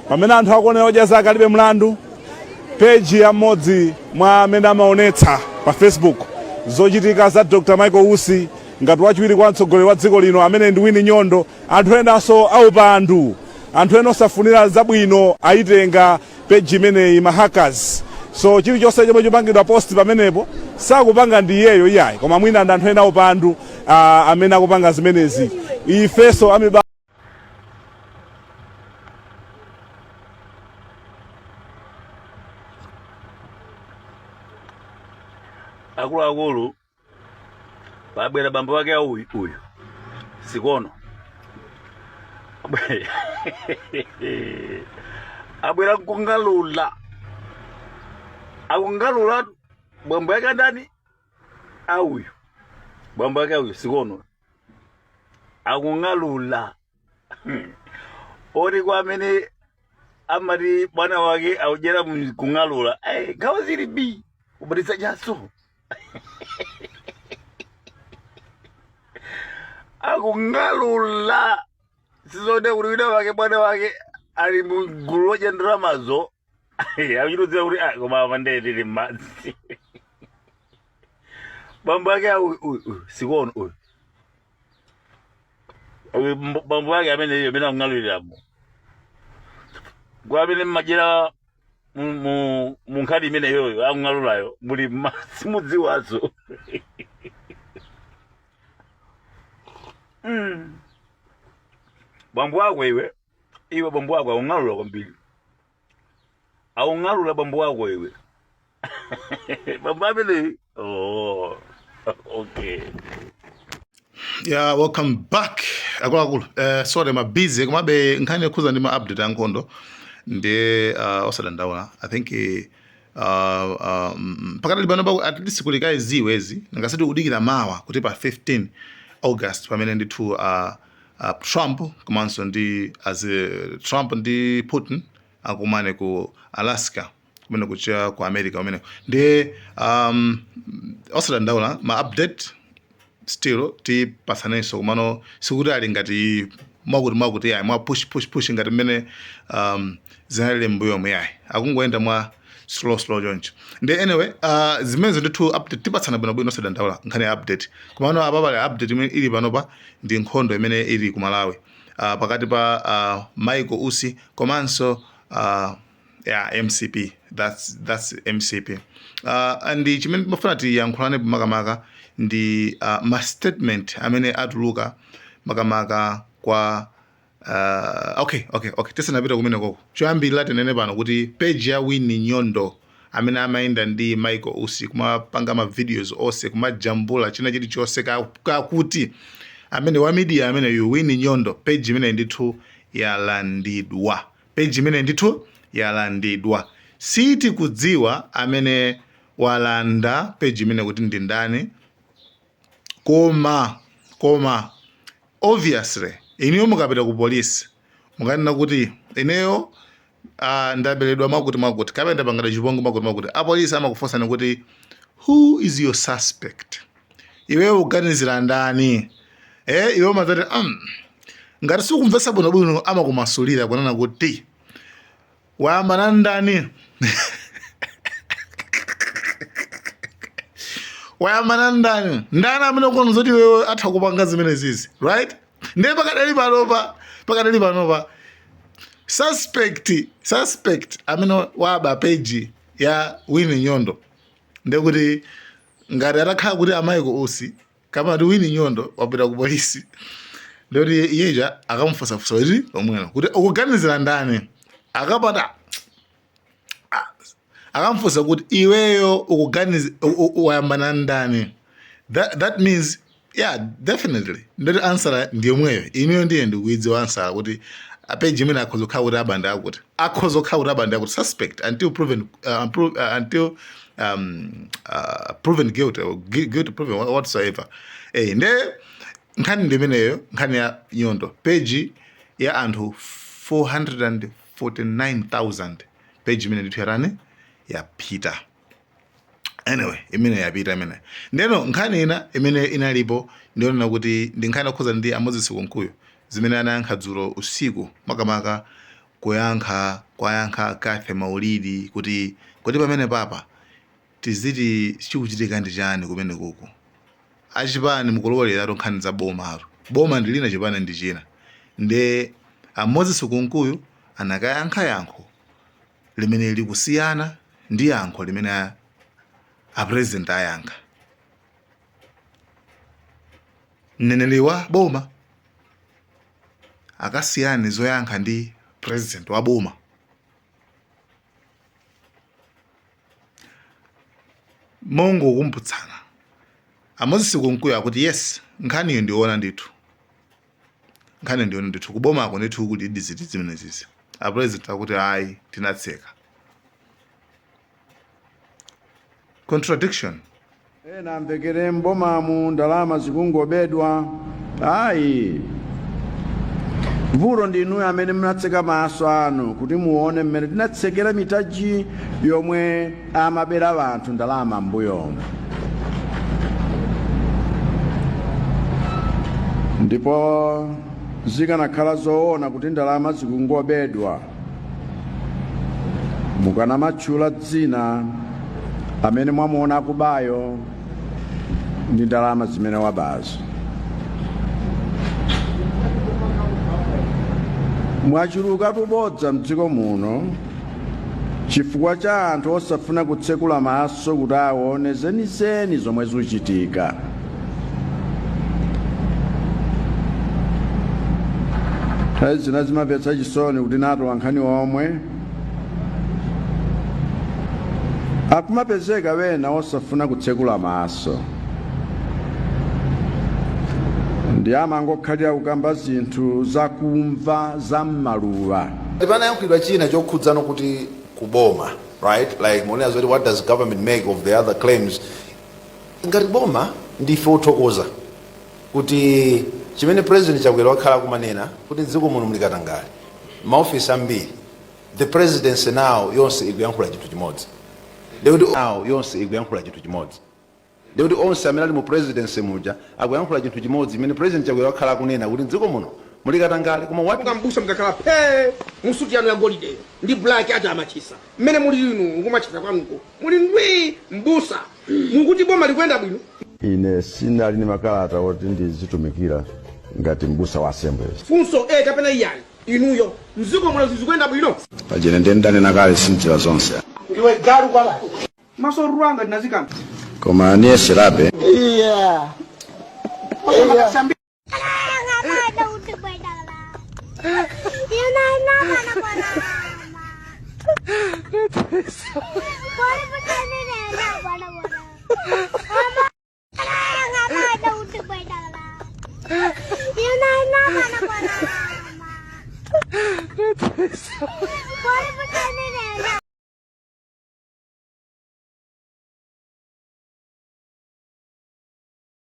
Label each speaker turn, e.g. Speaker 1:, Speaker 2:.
Speaker 1: Pamene anthu akuonera Odya Zake Alibe Mlandu, peji ya mmodzi mwa amene amaonetsa pa Facebook zochitika za Dr. Michael Usi ngati wachiwiri kwa mtsogoleri wa dziko lino amene ndi Winnie Nyondo, anthu enanso aupandu, anthu ena osafunira zabwino ayitenga peji imeneyi, ma hackers. So chilichonse chomwe chopangidwa post pamenepo sakupanga ndi iyeyo iyayi, koma mwina ndi anthu ena aupandu amene akupanga zimenezi. Ifenso amiba
Speaker 2: Akuluakulu, pabwera bambo ake a uyu uyu sikono abwera kung'alula, akung'alula bambo ake andani auyu, bambo ake auyu sikono akung'alula oti kwa amene amati bwana wake audyera kung'alula, nkhawa zili bi kubatitsa chaso akung'alula sizone kuti wina wake bwana wake ali mgulu lodya ndalamazo akuchitodziwa kuti ah, koma apa ndiye tili m'madzi. Bambo ake uyu uyu sikono uyu. Uyu bambo ake amene iyo amene akung'aluliramo kwa amene mmadyera mu nkhani imene yoyo akung'alulayo muli simudziwaso. Bambo ako iwe, iwe bambo ako akung'alula kwambiri, akung'alula bambo ako iwe, bambo amene. Oh, okay.
Speaker 3: Yeah, welcome back akuluakulu. Sorry ma busy, komabe nkhani yokhuza ndi ma update a nkhondo ndi osadandaula. I think pakadali pano at least kuli kaye ziwezi ngasati kudikira mawa kuti pa 15 August pamene ndithu Trump komanso ndi as Trump ndi Putin akumane ku Alaska kumene kucha ku America kumene. Ndiye osadandaula, ma update still tipatsanenso, komano sikuti ali ngati mwakuti mwakuti yayi, mwa push push push ngati mmene zinalili m'mbuyomu yayi, akungoyenda mwa slow slow choncho. Ndi anyway, zimenezo ndithu update tipatsana bwinobwino, osadandaula nkhani ya update. Komano apa pali update imene ili panopa ndi nkhondo imene ili ku Malawi pakati pa Michael Usi komanso yeah, MCP. That's MCP. And chimene timafuna tiyankhulane makamaka ndi ma statement amene atuluka makamaka kwa okay, tisanapite kumene koko, choyambirira tinene pano kuti page ya Winnie Nyondo amene amayenda ndi Michael Usi kumapanga ma videos onse, kumajambula china chilichonse, kakuti amene wa media amene yu Winnie Nyondo, page imene ndithu yalandidwa, page imene ndithu yalandidwa. Sitikudziwa amene walanda page imene kuti ndi ndani, koma obviously inuyo mukapita ku polisi mukanena kuti ineyo ndaberedwa mwakuti mwakuti kapena ndapangidwa chipongwe mwakuti mwakuti, apolisi amakufunsani kuti, "Who is your suspect? Iweyo uganizira ndani?" Iwe umadzati ngati sikumvetsa bwinobwino, amakumasulira kunena kuti wayambana ndani, wayambana ndani, ndani amene ukuona zoti iweyo atha kupanga zimene zizi, right? Ndiye pakadali panopa suspect amene waba page ya Winnie Nyondo, ndekuti ngati atakhala kuti a Michael Usi kapena kuti Winnie Nyondo wapita ku polisi, ndikuti iyeja akamufunsafunsa kuti omweno kuti ukuganizira ndani, akapata akamfunsa kuti iweyo ukuganiza wayambana ndani, that means, yeah, definitely ndoti answer ndi yomweyo. Ineyo ndiye ndikuidziwa answer kuti page imene akhoza kukhala kuti abanda akuti, akhoza kukhala kuti abanda akuti, suspect until proven until proven guilty or guilty proven whatsoever. Nde nkhani ndi imeneyo, nkhani ya Nyondo, page ya anthu 449,000, page imene ndithu yatani, yapita. Anyway, imene yapita imene. Ndeno nkhani ina imene inalipo ndionena kuti ndi nkhani yokhuza ndi a Moses Kunkuyu zimene anayankha dzulo usiku makamaka. Kuyankha kwayankha Cathy Maulidi kuti kodi pamene papa tiziti chikuchitika ndi chani kumene kuku? Achipani mukulowereratu nkhani za bomatu. Boma ndi lina, chipani ndi china. Nde a Moses Kunkuyu anakayankha yankho limene likusiyana ndi yankho limene a president ayankha. Mneneri wa boma akasiyane zoyankha ndi president wa boma. Mongokumbutsana, a Moses Kunkuyu akuti yes, nkhaniyo ndiona ndithu, nkhani ndiona ndithu, kubomako ndithu kuli diziti zimenezizi. A president akuti ayi, tinatseka. Contradiction.
Speaker 4: Ena amvekere m'bomamu ndalama zikungobedwa. Ayi, vuto ndi inuyo amene munatseka maso anu kuti muone mmene tinatsekera mitaji yomwe amabera anthu ndalama m'mbuyomu. Ndipo zikanakhala zoona kuti ndalama zikungobedwa, mukanamatchula dzina amene mwamuona akubayo ndi ndalama zimene wabazo. Mwachulukatu bodza mdziko muno chifukwa cha anthu osafuna kutsekula maso kuti aone zenizeni zomwe zikuchitika. Nthawi zina zimamvetsa chisoni kuti ndi atolankhani omwe akumapezeka wena osafuna kutsekula maso ndi amangokhalira kukamba zinthu zakumva za m'maluwa.
Speaker 5: Panayankhulidwa china chokhudzana kuti kuboma, right? Like muonera zoti what does government make of the other claims? Ngati boma ndife othokoza kuti chimene President Chakwera wakhala akumanena kuti mdziko muno muli katangale, maofisi ambiri, the presidency now yonse ikuyankhula chinthu chimodzi. Ndikuti now yonse ikuyankhula chinthu chimodzi. Ndikuti onse amene ali mu presidency muja akuyankhula chinthu chimodzi chimene President Chakwera wakhala akunena kuti mdziko muno muli katangale, koma what
Speaker 6: Monga mbusa mukakhala phee musuti yanu ya golideyo ndi black ati amachisa mmene muli inu mukumachisa kwanuko muli ndwii mbusa mukuti boma likuyenda bwino.
Speaker 4: Ine sindinali ndi makalata oti ndizitumikira ngati mbusa wa Assemblies.
Speaker 6: Funso ee kapena iyayi, inuyo mdziko muno zinthu zikuyenda bwino?
Speaker 4: Paja ine ndiye ndanena kale sindidziwa zonse.
Speaker 6: Ndiwe galu kwabasi. Maso ruanga tinazikamba.
Speaker 4: Koma niyeserabe.